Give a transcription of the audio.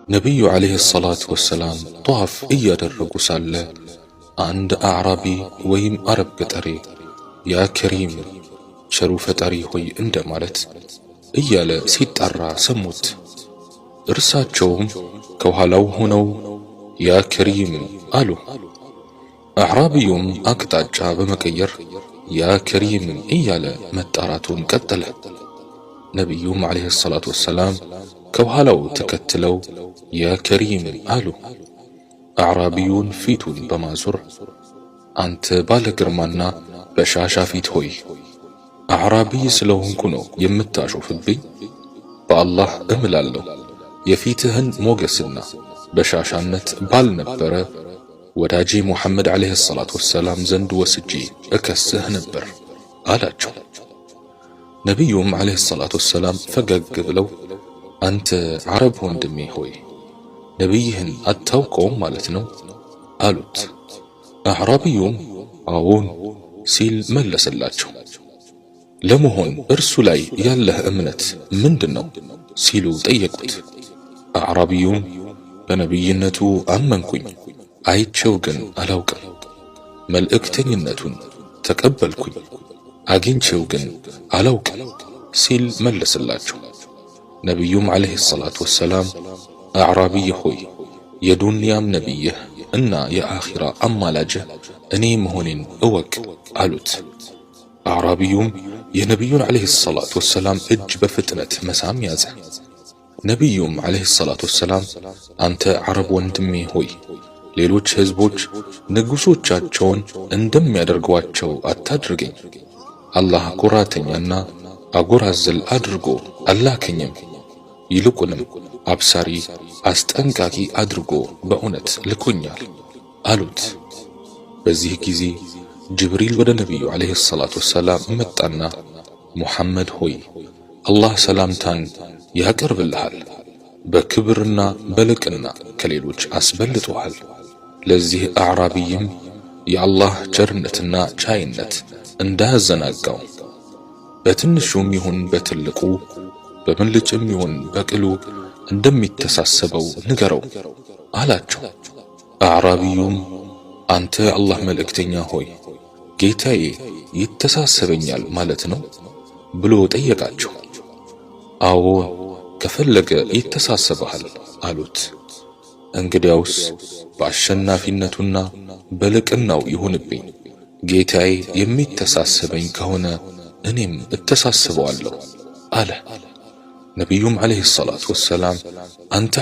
ነቢዩ ዓለይሂ ሰላቱ ወሰላም ጠዋፍ እያደረጉ ሳለ አንድ አዕራቢ ወይም አረብ ገጠሬ ያ ከሪም፣ ቸሩ ፈጣሪ ሆይ እንደማለት እያለ ሲጣራ ሰሙት። እርሳቸውም ከኋላው ሆነው ያ ከሪም አሉ። አዕራቢዩም አቅጣጫ በመቀየር ያ ከሪም እያለ መጣራቱን ቀጠለ። ነቢዩም ዓለይሂ ሰላቱ ወሰላም ከኋላው ተከትለው ያ ከሪም አሉ። አዕራቢዩን ፊቱን በማዞር አንተ ባለ ግርማና በሻሻ ፊት ሆይ፣ አዕራቢይ ስለሆንኩ ነው የምታሾፍብኝ? በአላህ እምላለሁ፣ የፊትህን ሞገስና በሻሻነት ባልነበረ ወዳጄ ሙሐመድ ዓለይሂ ሰላቱ ወሰላም ዘንድ ወስጄ እከስህ ነበር አላቸው። ነቢዩም ዓለይሂ ሰላቱ ወሰላም ፈገግ ብለው አንተ አረብ ወንድሜ ሆይ፣ ነቢይህን አታውቀውም ማለት ነው አሉት። አዕራቢዩም አዎን ሲል መለሰላቸው። ለመሆን እርሱ ላይ ያለህ እምነት ምንድን ነው ሲሉ ጠየቁት። አዕራቢዩም በነቢይነቱ አመንኩኝ፣ አይቼው ግን አላውቅም። መልእክተኝነቱን ተቀበልኩኝ፣ አግኝቼው ግን አላውቅም ሲል መለሰላቸው። ነቢዩም ዓለይሂ ሰላቱ ወሰላም አዕራቢይ ሆይ፣ የዱንያም ነቢይህ እና የአኺራ አማላጅህ እኔ መሆኔን እወቅ አሉት። አዕራቢዩም የነቢዩን ዓለይሂ ሰላቱ ወሰላም እጅ በፍጥነት መሳም ያዘ። ነቢዩም ዓለይሂ ሰላቱ ወሰላም አንተ አረብ ወንድሜ ሆይ፣ ሌሎች ህዝቦች ንጉሶቻቸውን እንደሚያደርጓቸው አታድርገኝ። አላህ ኩራተኛና አጎራዝል አድርጎ አላከኝም። ይልቁንም አብሳሪ አስጠንቃቂ አድርጎ በእውነት ልኮኛል አሉት። በዚህ ጊዜ ጅብሪል ወደ ነቢዩ ዓለይሂ ሰላቱ ወሰላም መጣና ሙሐመድ ሆይ፣ አላህ ሰላምታን ያቀርብልሃል፣ በክብርና በልቅና ከሌሎች አስበልጦሃል። ለዚህ አዕራቢይም የአላህ ቸርነትና ቻይነት እንዳያዘናጋው፣ በትንሹም ይሁን በትልቁ፣ በምልጭም ይሁን በቅሉ እንደሚተሳሰበው ንገረው አላቸው። አዕራቢዩም አንተ አላህ መልእክተኛ ሆይ፣ ጌታዬ ይተሳሰበኛል ማለት ነው ብሎ ጠየቃቸው። አዎ፣ ከፈለገ ይተሳሰብሃል አሉት። እንግዲያውስ በአሸናፊነቱና በልቅናው ይሁንብኝ፣ ጌታዬ የሚተሳሰበኝ ከሆነ እኔም እተሳስበዋለሁ አለ። ነቢዩም ዓለይሂ ሰላቱ ወሰላም አንተ